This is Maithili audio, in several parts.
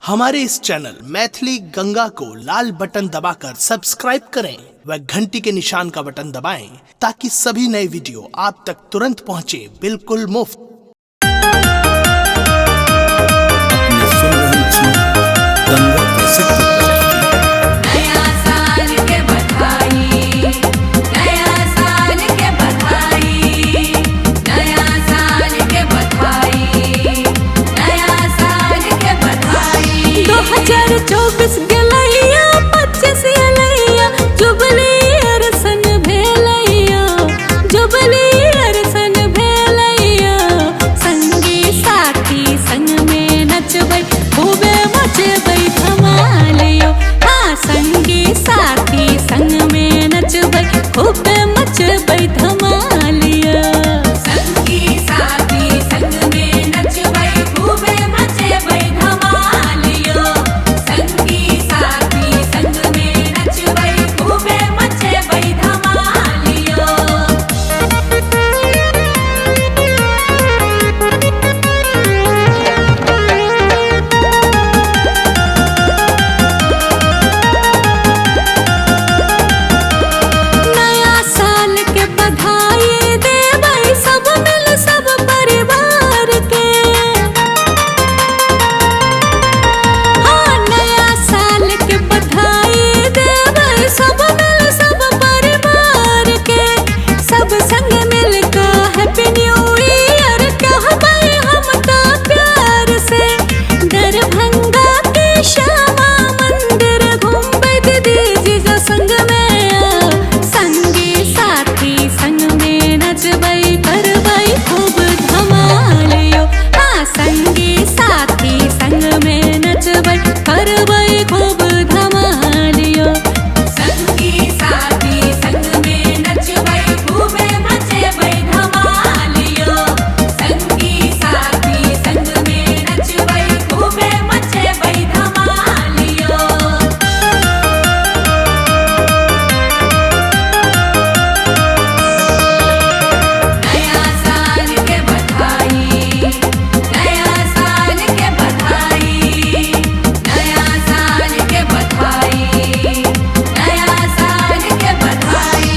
हमारे इस चैनल मैथिली गंगा को लाल बटन दबाकर सब्सक्राइब करें व घंटी के निशान का बटन दबाएं ताकि सभी नए वीडियो आप तक तुरंत पहुंचे बिल्कुल मुफ्त। अपने सुन रहल छी गंगा कैसेट के प्रस्तुति। नया साल के बधाई, नया साल के बधाई, नया साल के बधाई, नया साल के बधाई। 2024 गेलैया, 25 एलैया, जुबली अरसन भेलैया, जुबली अरसन भेलैया। संगी साथी संग में नचबै, खूबे मचबै धमालियो। हाँ, संगी साथी संग में नचबै, खूबे मचबै धमालियो। संगी साथी संग में नचबै, खूबे मचबै धमालियो। संगी साथी संग में नचबै, खूबे मचबै धमालियो। नया साल के बधाई देबै सब मिल सब परिवार के। हाँ, नया साल के बधाई देबै सब मिल सब परिवार के। सब संग मिल के हैप्पी न्यू ईयर कहबै हम तो प्यार से। दरभंगा के श्यामा मंदिर घूमबै दीदी जीजा संग में आ। संगी साथी संग में नचबै, करबै खूब धमालियो। हाँ, संगी साथी संग में नचबै, करबै खूब धमालियो। संगी साथी संग में नचबै, खूबे मचबै धमालियो। संगी साथी संग में नचबै, खूबे मचबै धमालियो। नया साल के बधाई, नया साल के बधाई, नया साल के बधाई, नया साल के बधाई।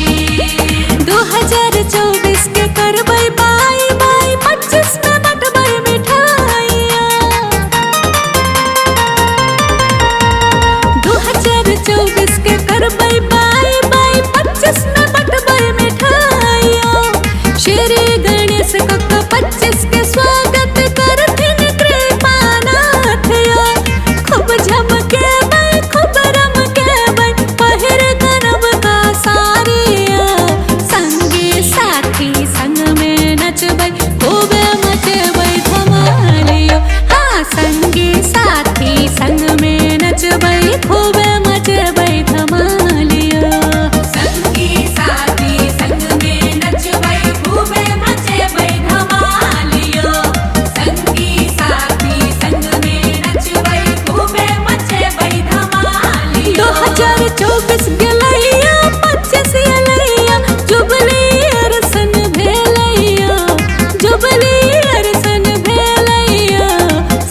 2024 के करबै बाई बाई, 25 में बटबै मिठाइया। 2024 के करबै बाई बाई, 25 में बटबै मिठाइया। श्री गणेश कक्का 25 के स्वागत करथिन कृपानाथ यो। खूब झमकेबै, खूब रमकेबै, पहिर कनब का साड़िया। संगी साथी संग में नचबै, खूबे मचबै धमालियो। हाँ, संगी साथी संग में नचबै, खूबे मचबै धमालियो। संगी साथी संग में नचबै, खूबे मचबै धमालियो। संगी साथी संग में नचबै, खूबे मचबै धमालियो। 2024 गेलैया, 25 एलैया, जुबली अरसन भेलैया, जुबली अरसन भेलैया।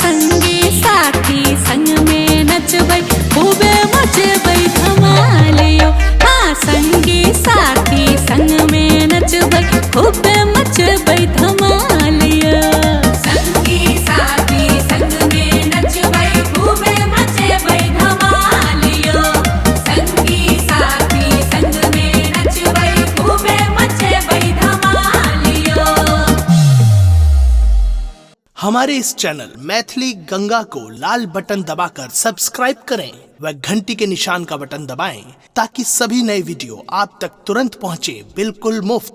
संगी साथी संग में नचबै, खूबे मचबै धमालियो। हाँ, संगी साथी संग में नचबै, खूबे मचबै धमालियो। संगी साथी संग में नचबै, खूबे मचबै धमालियो। संगी साथी संग में नचबै, खूबे मचबै धमालियो। हमारे इस चैनल मैथिली गंगा को लाल बटन दबाकर सब्सक्राइब करें व घंटी के निशान का बटन दबाएं ताकि सभी नए वीडियो आप तक तुरंत पहुंचे बिल्कुल मुफ्त।